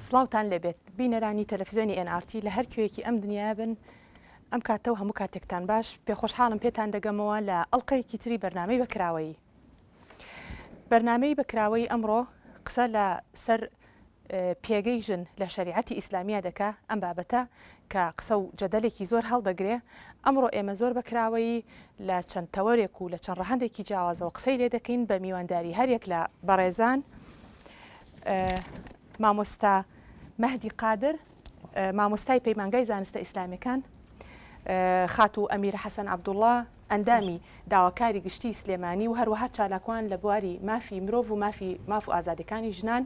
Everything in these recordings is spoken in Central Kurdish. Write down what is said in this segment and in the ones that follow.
سڵاوتان لێبێت بینەرانی تەلەفزیۆنی NRT لە هەر کوێیەکی ئەم دنیایە بن ئەم کاتە و هەموو کاتێکتان باش پێخۆشحاڵم پێتان دەگەمەوە لە ئەڵلقەیەکی تری بەرنامەی بەکراوەیی بەرنامەی بەکراوەی ئەمڕۆ قسە لە سەر پێگەی ژن لە شەریعەتی ئیسلامییا دەکا، ئەم بابەتە کە قسە و جەدەلێکی زۆر هەڵدەگرێ، ئەمڕۆ ئێمە زۆر بە کراوەیی لە چەند تەوەرێک و لە چەند ڕەهەندێکی جیاوازەوە قسەی لێ دەکەین بە میوانداری هەریەک لە بەڕێزان مامۆستا مەهدی قادر مامۆستای پەیمانگای زانستە ئیسلامیەکان، خاتوو ئەمیرە حەسەن عەبدوڵڵا، ئەندامی داواکاری گشتیی سلێمانی و هەروەها چالاکوان لە بواری مافی مرۆڤ و مافی ماف و ئازادیەکانی ژنان،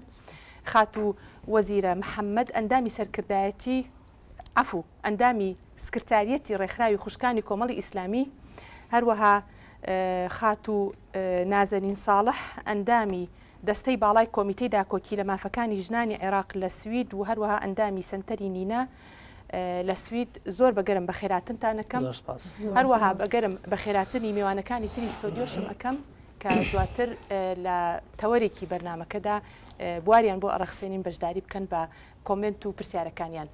خاتوو وەزیرە محەمەد، ئەندامی سەرکردایەتی عەفو، ئەندامی سکرتاریەتی ڕێکخراوی خوشکانی کۆمەڵی ئیسلامی، هەروەها خاتوو نازەنین ساڵح، ئەندامی دەستەی باڵای کۆمیتەی داکۆکی لە مافەکانی ژنانی عێراق لە سوید و هەروەها ئەندامی سەنتەری نینا لە سوید زۆر بە گەرم بەخێراتنتان ئەکەم. زۆر سپاس. هەروەها بە گەرم بەخێراتنی میوانەکانی تری ستۆدیۆشم ئەکەم کە دواتر لە تەوەرێکی بەرنامەکەدا بواریان بۆ ئەڕەخسێنین بەشداری بکەن بە کۆمێنت و پرسیارەکانیان.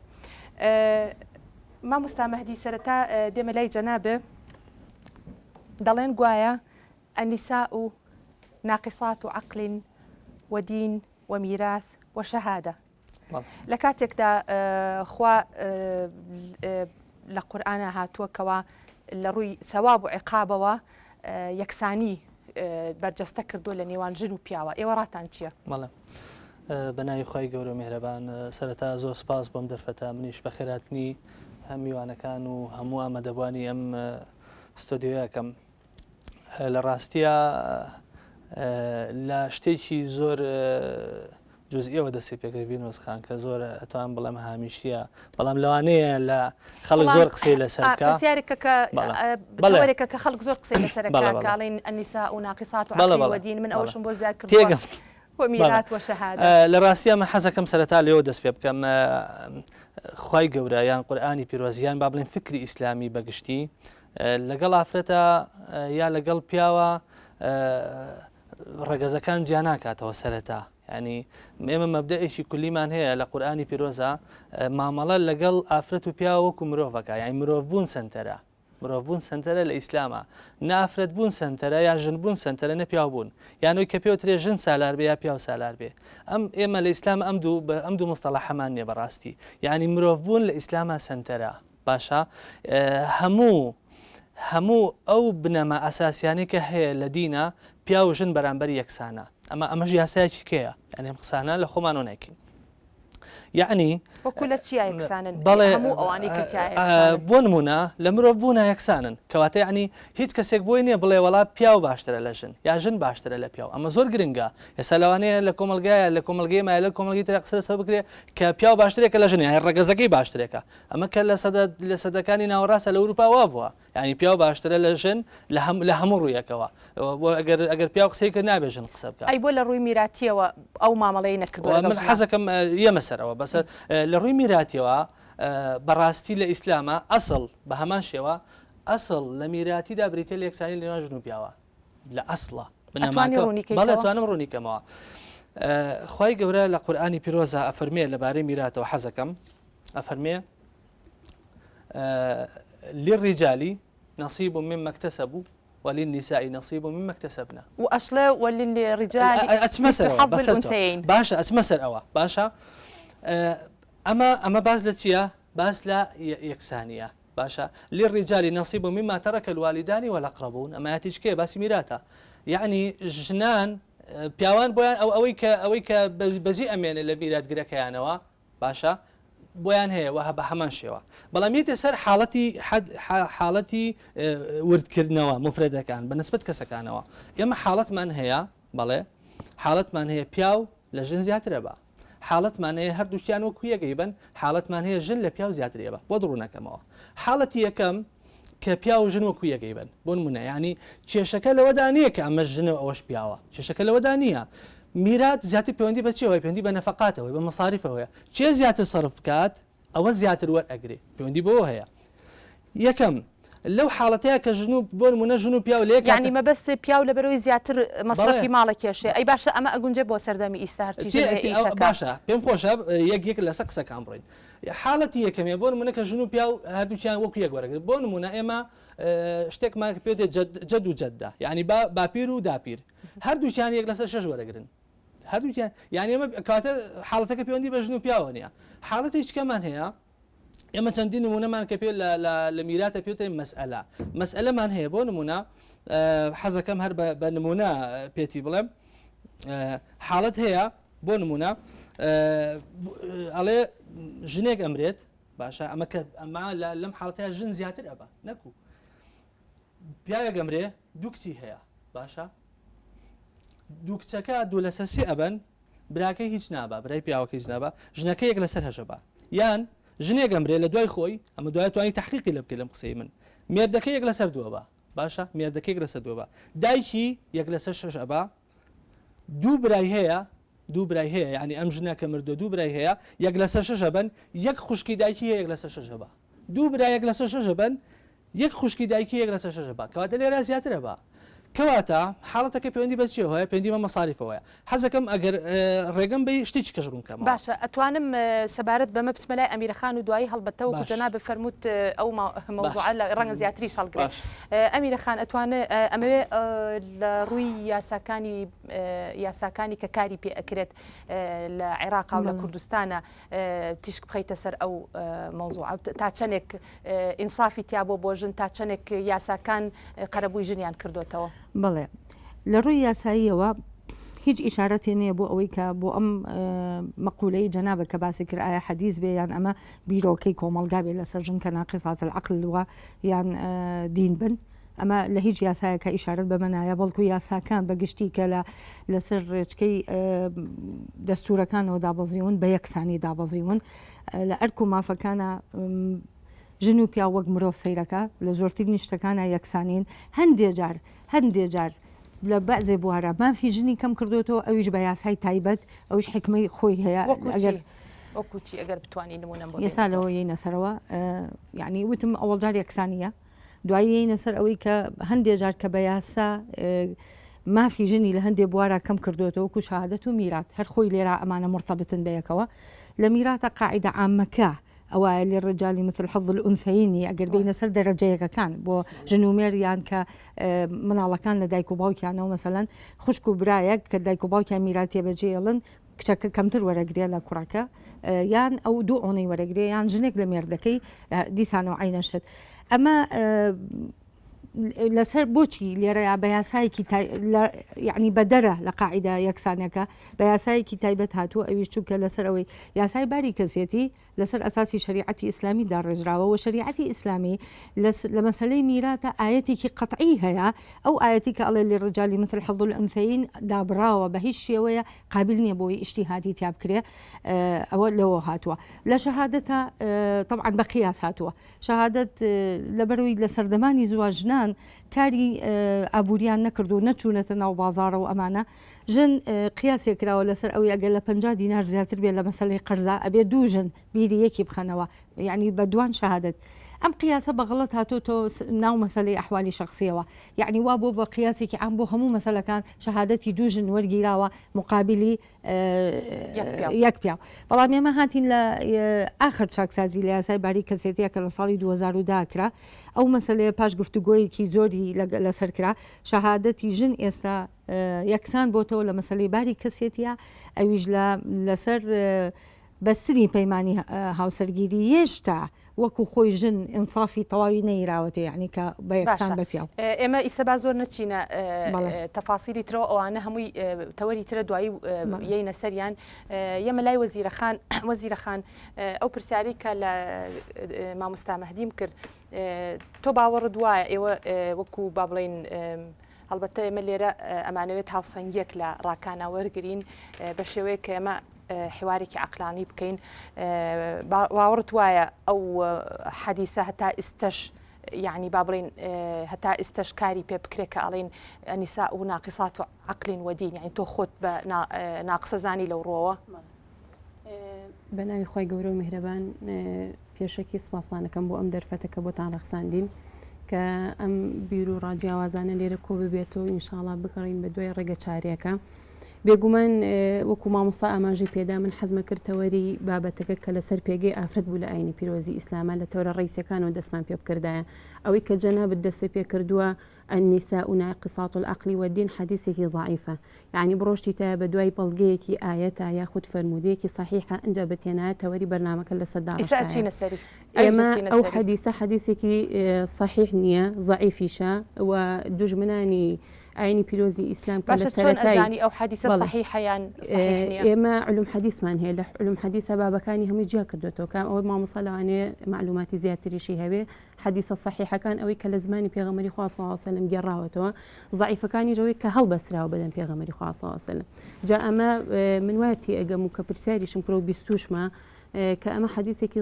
مامۆستا مەهدی سەرەتا دێمە لای جەنابێ دەڵێن گوایە النساء ناقصات عقل و دین و میراث و شهادە لە کاتێکدا خوا لە قورئانا هاتووە کەوا لە ڕووی سەواب و عیقابەوە یەکسانی بەرجەستە کردووە لە نێوان ژن و پیاوە ئێوە ڕاتان چییە؟ بەڵێ بە ناوی خوای گەورە و میهرەبان سەرەتا زۆر سپاس بۆم دەرفەتە منیش بەخێراتنی هەم میوانەکان و هەموو ئامادەبوانی ئەم ستۆدیۆیەکەم لە ڕاستیا لە شتێکی زۆر جزئیەوە دەستی پێکرد ڤینۆس خان کە زۆر ئەتوان بڵێم هامیشیە بەڵام لەوانەیە لە خەڵک زۆر قسەی لەسەر بکا. پرسیارێکە کە بەڵێ کە خەڵک زۆر قسەی لەسەر ئەکا کە ئەڵێن النساء ناقصات عقل و دین من ئەوەشم بۆ زیاد کردووە تێگەم و میرات و شەهادە. لە ڕاستیا من حەزەکەم سەرەتا لێوە دەست پێ بکەم خوای گەورە یان قورئانی پیرۆز یان با بڵێن فکری ئیسلامی بەگشتی لەگەڵ ئافرەتە یا لەگەڵ پیاوە ڕەگەزەکان جیا ناکاتەوە سەرەتا ینی ئێمە مەبدەئێکی کولیمان هەیە لە قورئانی پیرۆزە مامەڵە لەگەڵ ئافرەت و پیاوە وەکو مرۆڤەکە یانی مرۆڤ بوون سنتەرە مرۆڤ بوون سنتەرە لە ئیسلامە نە ئافرەت بوون سنتەرە یا ژن بوون سنتەرە نە پیاو بوون یانەوەی کە پێوترێ ژن سالار بێ یا پیاو سالار بێ ئەم ئێمە لە ئیسلام ئەم دوو ئەم دوو مستەڵەحەمان نییە بەڕاستی یعنی مرۆڤ بوون لە ئیسلاما سنتەرە باشە هەموو هەموو ئەو بنەما ئەساسیانەی کە هەیە لە دینە پیاو و ژن بەرامبەر یەکسانە ئەمە ئەمەش یاسایەکی کێیە یعنی ئەم قسانە لە خۆمانەوە نایکەین یعنی وەکو لە چیا یەکسانن بەڵێ هەموو ئەوانەی کە تیا یەکسانن. بۆ نمونە لە مرۆڤ بوونا یەکسانن کەواتە یعنی هیچ کەسێک بۆی نییە بڵێ وەڵا پیاو باشترە لە ژن یا ژن باشترە لە پیاو ئەمە زۆر گرنگە ئێستا لەوانەیە لە کۆمەڵگایە لە کۆمەڵگەی مایە لە کۆمەڵگەی ترا قسە لەسەر بکرێ کە پیاو باشترێکە لە ژن یانی ڕەگەزەکەی باشترێکە ئەمە کە لە سەدە لە سەدەکانی ناوەڕاستە لە ئەوروپا وا بووە یعنی پیاو باشترە لە ژن لە هەم لە هەموو ڕوویەکەوە ئەگەر ئەگەر پیاو قسەی کرد نابێ ژن قسە بکات ئەی بۆ لە ڕووی میراتیەوە ئەو مامەڵەی نەکردووە من حەزەکەم یەمە سەرەوە بەسەر لە ڕووی میراتیەوە بەڕاستی لە ئیسلامە ئەسڵ بە هەمان شێوە ئەسڵ لە میراتیدا بریتە لە یەکسانی لە نێوان ژن و پیاوە لە ئەسڵە بنەماکە بەڵێ توانم ڕوونی کەمەوە خوای گەورە لە قورئانی پیرۆزە ئەفەرمێ لەبارەی میراتەوە حەزەکەم ئەفەرمێ للرجال نصيب مما اكتسبوا وللنساء نصيب مما اكتسبن وئەشڵێ وللرجال ئەچمە سەرەوە حظ بەسەر چاو. الأنثيين باشە ئەچمە سەر ئەوە باشە ئەمە ئەمە باس لە چییە باس لە یەکسانیە باشە للرجال نصيب مما ترك الوالدان والأقربون ئەمە ئایەتێکی کێیە باسی میراتە یەعنی ژنان پیاوان بۆیان ئەو ئەوەی کە ئەوەی کە بەجێ ئەمێنێ لە میراتگرەکەیانەوە باشە بۆیان هەیە وە بە هەمان شێوە بەڵام یێتە سەر حاڵەتی حاڵەتی وردکردنەوە مفرەدەکان بە نسبەت کەسەکانەوە ئێمە حاڵەتمان هەیە بەڵێ حاڵەتمان هەیە پیاو لە ژن زیاترە بە حاڵەتمان هەیە هەردووکیان وەکو یەک ئەیبەن حاڵەتمان هەیە ژن لە پیاو زیاتر ئێبە بۆت ڕوونەکەمەوە حاڵەتی یەکەم کە پیاو و ژن وەکو یەک ئەیبەن بۆ نمونە یعنی کێشەکە لەوەدا نییە کە ئەمە ژنە و ئەوەش پیاوە کێشەکە لەوەدا نییە میرات زیاتر پەیوەندی بە چیەوە پەیوەندی بە نەفەقاتەوە بە مەساریفەوەیە کێ زیاتر سەرف بکات ئەوە زیاتر وەرئەگرێ پەیوەندی بەوە هەیە یەکەم. لەو حاڵەتەیە کە ژن و بۆ نمونە ژن و پیاو لە یەک یانی مەبەست پیاو لەبەرەوەی زیاتر مەسرەفی ماڵە کێشێ ئەی باشە ئەمە ئەگونجێ بۆ سەردەمی ئیستا هەرچی ژن هەیە ئیشەکە. باشە پێم خۆشە یەک یەک لەسەر قسەکان بڕۆین حاڵەتی یەکەمیان بۆ نمونە کە ژن و پیاو هەردووکیان وەکو یەک وەرەگرن بۆ نمونە ئێمە شتێکمان پێ دێت جەد و جەدە یعنی با باپیر و داپیر هەردووکیان یەک لەسەر شەش وەرەگرن هەردووکیان یعنی ئێمە کاتە حاڵەتەکە پەیوەندی بە ژن و پیاوە نییە حاڵەتێکی کەمان هەیە ئێمە چەندین نمونەمان کە پێ لە میراتە پێوتێ مەسئلە مەسئلەمان هەیە بۆ نمونە حەزەکەم هەر بە نمونە پێتی بڵێم حاڵەت هەیە بۆ نمونە ئەڵێ ژنێک ئەمرێت باشە ئەمە کە ئەمە لەم حاڵەتە ژن زیاتر ئەبە نەکو پیاوێک ئەمرێ دوو کچی هەیە باشە دوو کچەکە دوو لەسەر سێ ئەبەن براکەی هیچ نابا برای پیاوەکەی هیچ نابا ژنەکە یەک لەسەر هەشە با یان ژنێک ئەمرێ لە دوای خۆی ئەمە دوای توانی تحقیقی لە بکەی لەم قسەی من مێردەکە یەک لەسەر دووە با باشە مێردەکە یەک لەسەر دووە با دایکی یەک لەسەر شەش ئەبا دوو برای هەیە دوو برای هەیە یعنی ئەم ژنە کە مردووە دوو برای هەیە یەک لەسەر شەش ئەبەن یەک خوشکی دایکی هەیە یەک لەسەر شەش ئەبا دوو برا یەک لەسەر شەش ئەبەن یەک خوشکی دایکی یەک لەسەر شەش ئەبا کەواتە لێرە زیاتر ئەبا کەواتە حاڵەتەکە پەیوەندی بە چیەوە هەیە پەیوەندی بە مەساریفەوەیە حەزەکەم ئەگەر ڕێگەم بەی شتێکی کەش ڕوون کەمەوە. باشە ئەتوانم سەبارەت بەمە بچمە لای ئەمیرە خان و دوایی هەڵبەتە وەکو جەنابت فەرمووت ئەو مەوزوعە لە ڕەنگە زیاتریش هەڵگرێ ئەمیرە خان ئەتوانێ ئەمەوێ لە ڕووی یاساکانی یاساکانی کە کاری پێ ئەکرێت لە عێراقا و لە کوردستانە تیشک بخەیتە سەر ئەو مەوزوعە تا چەندێک ئینسافی تیا بۆ بۆ ژن تا چەندێک یاساکان قەرەبووی ژنیان کردوتەوە؟ بەڵێ لە ڕووی یاساییەوە هیچ ئیشارەتێ نییە بۆ ئەوەی کە بۆ ئەم مەقولەی جەنابە کە باسی کرد ئایا حەدیث بێ یان ئەمە بیرۆکەی کۆمەڵگا بێ لەسەر ژن کە ناقصات العقل وە یان دین بن ئەمە لە هیچ یاسایەکە ئیشارەت بەمە نایە بەڵکو یاساکان بە گشتی کە لە لەسەر ڕێچکەی دەستورەکانەوە دابەزیون بە یەکسانی دابەزیون لە ئەرک و مافەکانە ژن و پیاو وەک مرۆڤ سەیرەکە لە زۆرترین شتەکانە یەکسانین هەندێ جار هەندێ جار لە بەعزێ بوارە مافی ژنی کەم کردوێتەوە ئەویش بە یاسای تایبەت ئەوش حکمەی خۆی هەیە ئەگەر وەکو چی ئەگەر بتوانین نمونە بۆ ئێستا لەوە یینە سەرەوە یعنی وتم ئەوەڵجار یەکسانیە دوایی یەینە سەر ئەوەی کە هەندێ جار کە بە یاسا مافی ژنی لە هەندێ بوارا کەم کردوێتەوە وەکو شەهادەت و میرات هەر خۆی لێرا ئەمانە مرتبطن بە یەکەوە لە میراتە قاعدە عامەکە ئەوایە للرجال مثل حظ الأنثيين ئەگەر بینە سەر دەرەجەیەکەکان بۆ ژن و مێر یان کە مناڵەکان لە دایک و باوکیانەوە مەسەلەن خوشک و برایەک کە دایک و باوکیان میراتێ بەجێڵن کچەکە کەمتر وەرەگرێ لە کوڕەکە یان ئەو دوو ئەوەنەی وەرەگرێ یان ژنێک لە مێردەکەی دیسانەوە عینە شت ئەمە لەسەر بۆچی لێرەیە بە یاسایەکی یعنی بەدەرە لە قاعدە یەکسانەکە بە یاسایەکی تایبەت هاتووە ئەویش چونکە لەسەر ئەوەی یاسای باری کەسێتی لەسەر ئەساسی شەریعەتی ئیسلامی داڕێژراوە و شەریعەتی ئیسلامی لە مەسەلەی میراتە ئایەتێکی قەتعی هەیە ئەو ئایەتی کە ئەڵێ للرجال مثل حظ الانثیین دابڕاوە بە هیچ شێوەیە قابل نییە بۆی ئیجتیهادی تیا بکرێ ئەوە لەوە هاتووە لە شەهادەتە طبعا بە قیاس هاتووە شەهادەت لەبەرەوەی لە سەردەمانی زووە ژنان کاری ئابووریان نەکردو نەچوونەتە ناو بازاڕە و ئەمانە ژن قیاسێ کراوە لەسەر ئەوەی ئەگەر لە 50 دینار زیاتر بێت لە مەسەلەی قەرزا ئەبێ دوو ژن بیری یەکی بخەنەوە یعنی بە دوان شەهادەت ئەم قیاسە بە غەڵەت هاتۆتەوە ناو مەسەلەی ئەحوالی شخصیەوە یعنی وا بۆ بە قیاسێکی عام بۆ هەموو مەسەلەکان شەهادەتی دوو ژن وەرگیراوە مقابلی یەک پیاو بەڵام ئێمە هاتین لە ئاخر چاکسازی لە یاسای باری کەسێتیە کە لە ساڵی 2010 کرا ئەو مەسلەیە پاش گفتوگۆیەکی زۆری لەسەر کرا شەهادەتی ژن ئێستا یەکسان بۆتەوە لە مەسلەی باری کەسێتیە ئەویش لە لەسەر بەستنی پەیمانی هاوسەرگیری هێشتا وەکو خۆی ژن ئینسافی تەواوی نەیراوەتێ یعنی کە بە یەکسان بە پیاو. ئێمە ئیسە با زۆر نەچینە تەفاسیلی ترەوە ئەوانە هەمووی تەوەری ترە دوایی یەینە سەریان یەمە لای وەزیرەخان وەزیرەخان ئەو پرسیاری کە لە مامۆستا مەهدیم کرد تۆ باوەڕت وایە ئێوە وەکو با بڵێین هەڵبەتە ئێمە لێرە ئەمانەوێت هاوسەنگیەک لە ڕاکانە وەرگین بە شێوەیە کە ئێمە حوارێکی عقلانی بکەین باوەڕت وایە ئەو حەدیسە هەتا ئیستەش یعنی با بڵین هەتا ئیستەش کاری پێ بکرێت کە ئەڵین نیسا و ناقیسات و عقلین وەدین یعنی تۆ خۆت بە ناقسەزانی لەو ڕۆوە بە ناوی خوای گەورە و میهرەبان پێشەکی سوپاستان ئەکەم بۆ ئەم دەرفەتە کە بۆتان ڕەخساندین. کە ئەم بیر و ڕا جیاوازانە لێرە کۆ ببێتەوە ئینشاڵا بگەڕین بە دوای ڕێگە چارەیەکە. بێگومان وەکو مامۆستا ئاماژەی پێدا من حەزمە کرد تەوەری بابەتەکە کە لەسەر پێگەی ئافرەت بوو لە ئاینی پیرۆزی ئیسلامە لە تەوەرە ڕئیسیەکانەوە دەستمان پێ بکردایە ئەوەی کە جەنابت دەستت پێ کردووە النساء ناقصات العقل والدین حەدیسێکی ضعیفە یەعنی بڕۆشتیتایە بەدوای بەڵگەیەکی ئایەتا یاخود فەرموودەیەکی صحیحە ئنجا بتهێنایە تەوەری بەرنامەکە لەسەر ئیسا داڕشتایە ئەچینە سەری ئەویش ئێمە ئەچینە ئەو سەری. حەدیسە حەدیسێکی صحیح نییە ضعیفیشە و دوژمنانی ئاینی پیرۆزی ئیسلام کە لە باشە چۆن سەرەتای ئەزانی ئەو حەدیسە بەڵێ صحیحە یان صحیح نییە؟ ئێمە علوم حەدیسمان هەیە لە علوم حەدیسە بابەکانی هەمووی جیا کردوێتەوە کە ئەوە مامۆستا لەوانەیە مەعلوماتی زیاتریشی هەبێ حەدیسە سەحیحەکان ئەوەی کە لە زمانی پێغەمبەری خوا صلی اللە علیە وسلم گێڕاوەتەوە، زەعیفەکانیش ئەوەی کە هەڵبەستراوە بەدەم پێغەمبەری خوا صلی اللە علیە وسلم. جا ئەمە من وایە تێئەگەم و کە پرسیاریشم کرد و بیستوشمە کە ئەمە حەدیسێکی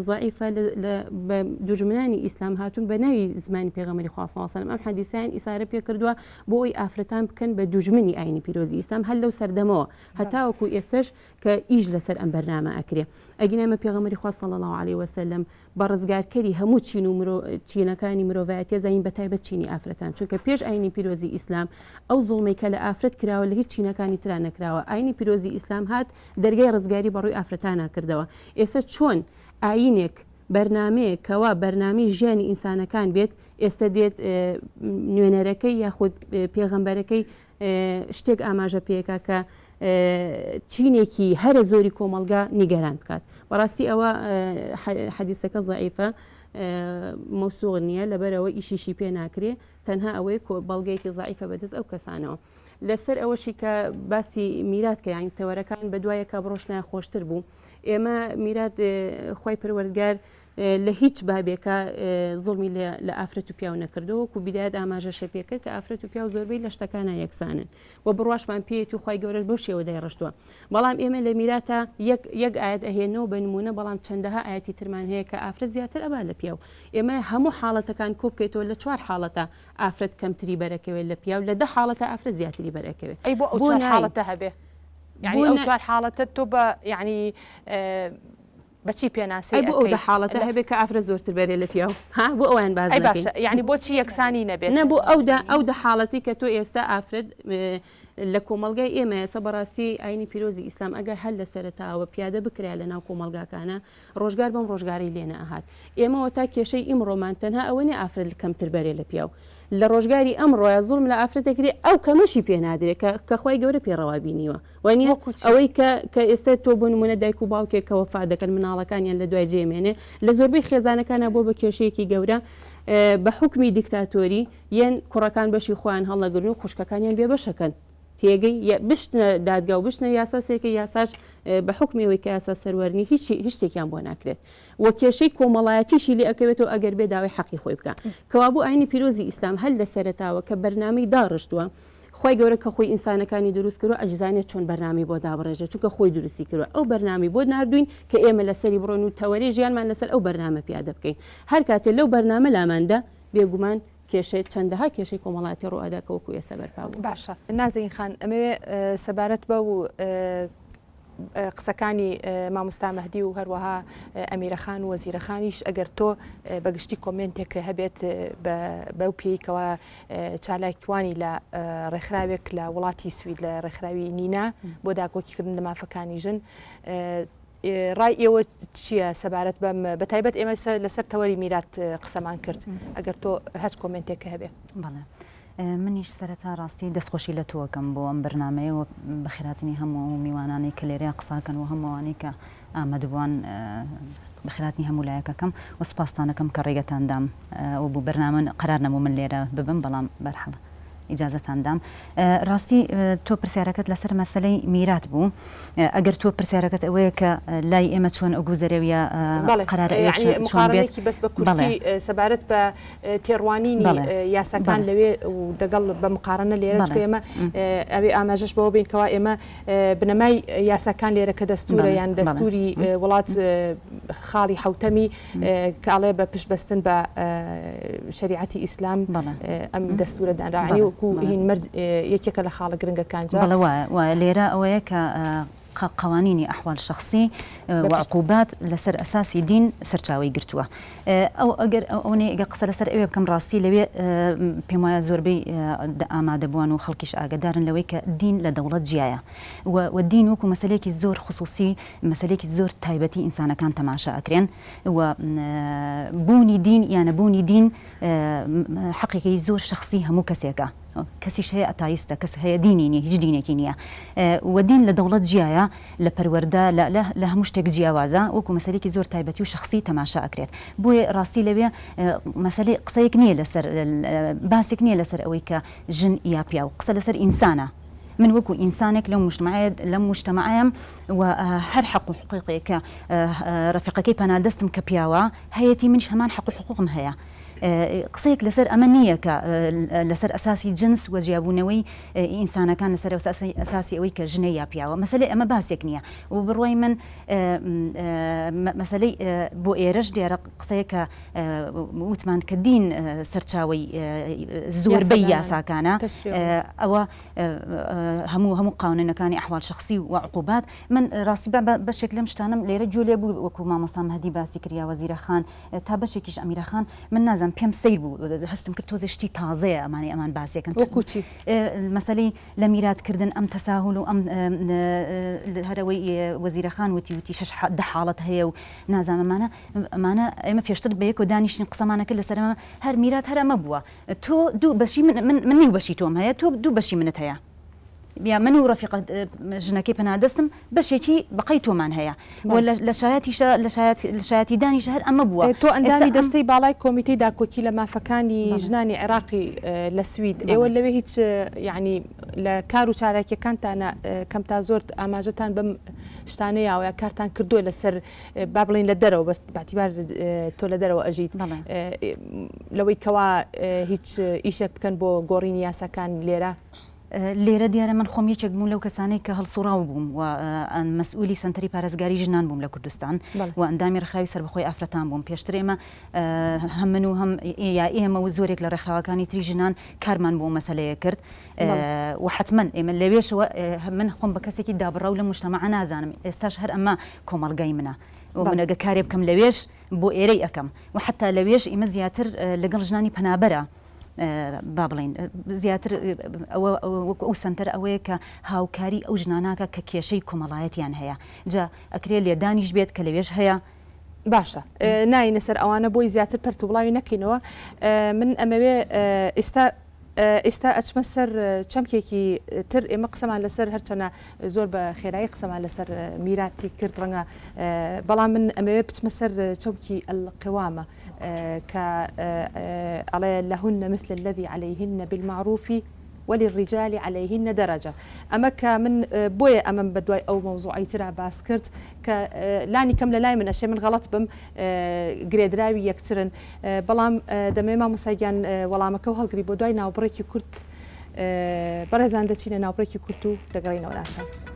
زەعیفە لە بە دوژمنانی ئیسلام هاتوون بە ناوی زمانی پێغەمبەری خوا صلی اللە علیە وسلم ئەم حەدیسەیان ئیسارە پێ کردووە بۆ ئەوەی ئافرەتان بکەن بە دوژمنی ئاینی پیرۆزی ئیسلام هەر لەو سەردەمەوە هەتاوەکو ئێستەش کە ئیش لەسەر ئەم بەرنامە ئەکرێ ئەگینا ئێمە پێغەمبەری خوا صلی اللە علیە وسلم بە ڕزگارکەری هەموو چین و مرۆ چینەکانی مرۆڤایەتیە زانین بە تایبەت چینی ئافرەتان چونکە پێش ئاینی پیرۆزی ئیسلام ئەو زوڵمەی کە لە ئافرەت کراوە لە هیچ چینەکانی ترا نەکراوە ئاینی پیرۆزی ئیسلام هات دەرگای ڕزگاری بە ڕووی ئافرەتانا کردەوە ئێستا چۆن ئاینێک بەرنامەیەک کەوا بەرنامەی ژیانی ئینسانەکان بێت ئێستا دێت نوێنەرەکەی یاخود پێغەمبەرەکەی شتێک ئاماژە پێکا کە چینێکی هەرە زۆری کۆمەڵگا نیگەران بکات. بەڕاستی ئەوە حەدیسەکە زەعیفە مەوسوق نییە لەبەرەوە ئیشیشی پێ ناکرێ تەنها ئەوەی بەڵگەیەکی زەعیفە بەدەست ئەو کەسانەوە. لەسەر ئەوەشی کە باسی میرات کە یانی تەوەرەکان بەدوایەکە بڕۆشنایە خۆشتر بوو ئێمە میرات خوای پەروەردگار لە هیچ بابێکا زوڵمی لە ئافرەت و پیاو نەکردووە، وەکو بیدایەت ئاماژەشە پێ کرد کە ئافرەت و پیاو زۆربەی لە شتەکانا یەکسانن و بڕواشمان پێیەتی و خوای گەورەش بەو شێوە دایڕشتووە. بەڵام ئێمە لە میراتا یەک یەک ئایەت ئەهێنەوە بە نموونە بەڵام چەندەها ئایەتی ترمان هەیە کە ئافرەت زیاتر ئەبا لە پیاو. ئێمە هەموو حاڵەتەکان کۆ بکەیتەوە لە چوار حاڵەتا ئافرەت کەمتری بەرەکەوێت لە پیاو لە دە حاڵەتا ئافرەت زیاتری بەرئەکەوێ. ئەی بۆ ئەو بۆ چوار نای حاڵەتە هەبێ؟ یانی بۆ ئەو نا چوار حاڵەتە تۆ بە یانی بە چی پێناسەی ئەی بۆ ئەو ئەکەی؟ دە حاڵەتە لە. هەبێ کە ئافرەت زۆرتر بەرێ لە پیاو ها بۆ ئەویان باس ئەی نەکەین؟ باشە یانی بۆچی یەکسانی نەبێت؟ نە بۆ ئەو دە ئەو دە حاڵەتی کە تۆ ئێستا ئافرەت لە کۆمەڵگای ئێمە ئێستا بەڕاستی ئاینی پیرۆزی ئیسلام ئەگەر هەر لە سەرەتاوە پیادە بکرایە لە ناو کۆمەڵگاکانە ڕۆژگار بەم ڕۆژگارەی لێ نەئەهات ئێمەوە تا کێشەی ئیمڕۆمان تەنها ئەوە نیە ئافرەت کەمتر بەرێ لە پیاو لە ڕۆژگاری ئەمڕۆیا زوڵم لە ئافرەت دەکرێ ئەو کەمەشی پێ نادرێ کە کە خوای گەورە پێ ڕەوا بینیوە وانیە وەکو چی؟ ئەوەی کە کە ئێستا تۆ بۆ نمونە دایک و باوکێک کە وەفات دەکەن مناڵەکانیان لە دوای جێ مێنێ لە زۆربەی خێزانەکانا بۆ بە کێشەیەکی گەورە بە حوکمی دیکتاتۆری یەن کوڕەکان بەشی خۆیان هەڵەگرن و خوشکەکانیان بێبەشەکەن تێگەی یە بشتنە دادگا و بشتنە یاسا سێکە یاساش بە حوکمی ئەوەی کە یاسا سەروەر نی هیچی هیچ شتێکیان بۆ ناکرێت و کێشەی کۆمەڵایەتیشی لێ ئەکەوێتەوە ئەگەر بێ داوای حەقی خۆی بکا کەوابوو ئاینی پیرۆزی ئیسلام هەر لە سەرەتاوە کە بەرنامەی داڕشتووە خوای گەورە کە خۆی ئینسانەکانی دروست کردوە ئەشزانێت چۆن بەرنامەی بۆ دابڕێژێت چونکە خۆی دروستی کردوە ئەو بەرنامەی بۆ ناردوین کە ئێمە لەسەری بڕۆین و تەوەرەی ژیانمان لەسەر ئەو بەرنامە پیادە بکەین هەر کاتێ لەو بەرنامە لاماندا بێگومان کێشەی چەندەها کێشەی کۆمەڵایەتی ڕوئەدا کە وەکو ئێستا بەرپا بوو. باشە نازەین خان ئەمەوێ سەبارەت بەو قسەکانی مامۆستا مەهدی و هەروەها ئەمیرە خان و وەزیرە خانیش ئەگەر تۆ بە گشتی کۆمێنتێک هەبێت بەو پێی کەوا چالاکوانی لە ڕێکخراوێک لە وڵاتی سوید لە ڕێکخراوی نینا بۆ داکۆکیکردن لە مافەکانی ژن ڕای ئێوە چییە سەبارەت بەم بە تایبەت ئێمە لەسەر تەوەری میرات قسەمان کرد ئەگەر تۆ هەچ کۆمێنتێک هەبێ بەڵێ. منیش سەرەتا ڕاستی دەستخۆشی لە تۆ ئەکەم بۆ ئەم بەرنامەیە و بەخێرهاتنی هەموو ئەو میوانانەی کە لێرەیا قساکەن و هەموو ئەوانەی کە ئامادەبووان بەخێرهاتنی هەموو لایەک ئەکەم و سوپاستان ئەکەم کە ڕێگەتان دام ئەوە بوو بەرنامە قەرار نەبوو من لێرە ببم بەڵام بەرحاڵ ئیجازەتان دام ڕاستی تۆ پرسیارەکەت لەسەر مەسەلەی میرات بوو ئەگەر تۆ پرسیارەکەت ئەوەیە کە لای ئێمە چۆن ئەگوزەرێ و یا قەرارە ئەوێ چۆن بێت بەس بە کورتی سەبارەت بە تێڕوانینی یاساکان لەوێ و دەگەڵ بە مقارنە لێرە چکە ئێمە ئەوێ ئاماژەش بەوە بین کەوا ئێمە بنەمای یاساکان لێرە کە دەستورە یان دەستوری وڵات خاڵی حوتەمی کە ئەڵێ بە پشت بەستن بە شەریعەتی ئیسلام ئەم دەستورە دانراوە وەکو هین مەرج یەکێکە لە خاڵە گرنگەکان جا وایە لێرە ئەوەیە کە. قەوانینی ئەحوال شەخسی و عقوبات لەسەر ئەساسی دین سەرچاوەی گرتووە. ئەو ئەگەر ئەونەی ئەگەر قسە لەسەر ئەوێ بکەم ڕاستی لەوێ پێم وایە زۆربەی ئامادەبووان و خەڵکیش ئاگادارن لەوەی کە دین لە دەوڵەت جیایە و دین وەکو مەسەلەیەکی زۆر خصوصی مەسەلەیەکی زۆر تایبەتی ئینسانەکان تەماشا ئەکرێن و بوونی دین یا نەبوونی دین حەقێکی زۆر شەخسی هەموو کەسێکە. کەسیش هەیە ئەتایستە، کەس هەیە دینی نیە، هیچ دینێکی نیە و دین لە دەوڵەت جیایە، لە پەروەردە، لە لە لە هەموو شتێک جیاوازە، وەکو مەسەلەیەکی زۆر تایبەتی و شەخسی تەماشا ئەکرێت. بۆیە ڕاستی لەوێ مەسەلەی قسەیەک نیە لەسەر باسێک نیە لەسەر ئەوەی کە ژن یا پیاو، قسە لەسەر ئینسانە. من وەکو ئینسانێک لەو موجتەمەعەیە لەم موجتەمەعەیەم و هەر حەق و حقوقێک کە ڕەفیقەکەی پەنادەستم کە پیاوە هەیەتی منیش هەمان حەق و حقوقم هەیە. قسەیەک لەسەر ئەمە نییە کە لەسەر ئەساسی جنس و جیابوونەوەی ئینسانەکان لەسەر ئەساسی ئەوەی کە ژنە یا پیاوە مەسەلەی ئەمە باسێک نییە و بڕوای من مەسەلەی بۆ ئێرەش دیارە قسەیە کە وتمان کە دین سەرچاوەی زۆربەی یاساکانە ئەوە هەموو هەموو قانونەکانی ئەحوال شخصی و عقوبات من ڕاستی بەشێک لەم شتانم لێرە گوێ لێ بوو وەکو مامۆستا مەهدی باسی کرد یا وەزیرە خان تا بەشێکیش ئەمیرە خان من نازانم پێم سەیر بوو هەستم کرد تۆزێ شتی تازەیە ئەمانەی ئەمان باسیەکەن وەکو چی؟ مەسەلەی لە میرات کردن ئەم تەساهول و ئەم هەرەوەی وەزیرە خان وتی وتی شەش دە حاڵەت هەیە و نازانم ئەمانە ئەمانە ئێمە پێشتر بە یەکەوە دانیشتین قسەمانە کرد لەسەر ئەمە هەر میرات هەر ئەمە بووە تۆ دوو بەشی من من من نیو بەشی تۆم هەیە تۆ دوو بەشی منت هەیە یا من و ڕەفیقە ژنەکەی پەنادەستم بەشێکی بەقەی تۆمان هەیە و لە شایەتیشە لە شایەت لە شایەتیدانیشە هەر ئەمە بووە. تۆ ئەندامی دەستەی باڵای کۆمیتەی داکۆکی لە مافەکانی ژنانی عێراقی لە سوید، ئێوە لەوێ هیچ یانی لە کار و چالاکیەکانتانە کەم تا زۆر ئاماژەتان بەم شتانە یاوە یا کارتان کردووە لەسەر با بڵێین لە دەرەوە بە باعتیبار تۆ لە دەرەوە ئەژیت لەوەی کەوا هیچ ئیشێک بکەن بۆ گۆڕینی یاساکان لێرە؟ لێرە دیارە من خۆم یەکێک بووم لەو کەسانەی کە هەڵسوڕاو بووم و مەسئولی سەنتەری پارێزگاری ژنان بووم لە کوردستان و ئەندامی ڕێکخراوی سەربەخۆی ئافرەتان بووم پێشتر ئێمە هەم من و هەم یا ئێمە و زۆرێک لە ڕێکخراوەکانی تری ژنان کارمان بۆ مەسەلەیە کرد و حتمما ئێمە لەوێشەوە من خۆم بە کەسێکی دابڕاو لە مجتەمەعە نازانم ئێستاش هەر ئەمە کۆمەڵگای منە و من ئەگە کارێ بکەم لەوێش بۆ ئێرەی ئەکەم و حتا لەوێش ئیمە زیاتر لەگەڵ ژنانی پەنابەرە با بڵێین زیاتر ئەوە وەکو ئەو سەنتەر ئەوەیە کە هاوکاری ئەو ژناناکە کە کێشەی کۆمەڵایەتیان هەیە جا ئەکرێ لێدانیش بێت کە لەوێش هەیە. باشە ناینە سەر ئەوانە بۆی زیاتر پەرت و بڵاوی نەکەینەوە من ئەمەوێ ئیستا ئیستا ئەچمە سەر چەمکێکی تر ئێمە قسەمان لەسەر هەرچەنە زۆر بە خێرایی قسەمان لەسەر میراتی کرد ڕەنگە بەڵام من ئەمەوێ بچمە سەر چەمکی القوامە کە ئەڵێ لهن مثل الذی علیهن بالمعروف وللرجال علیهن درجە ئەمە کە من بۆیە ئەمەم بە دوای ئەو مەوزوعەی ترا باس کرد کە لانی کەم لە لای من ئەشێ من غەڵەت بم گرێدراوی یەکترن بەڵام دەمەوێ مامۆستا گیان وەڵامەکە و هەڵگری بۆ دوای ناوبڕێکی کورت بەڕێزان دەچینە ناوبڕێکی کورت و دەگەڕێینەوە لاتان.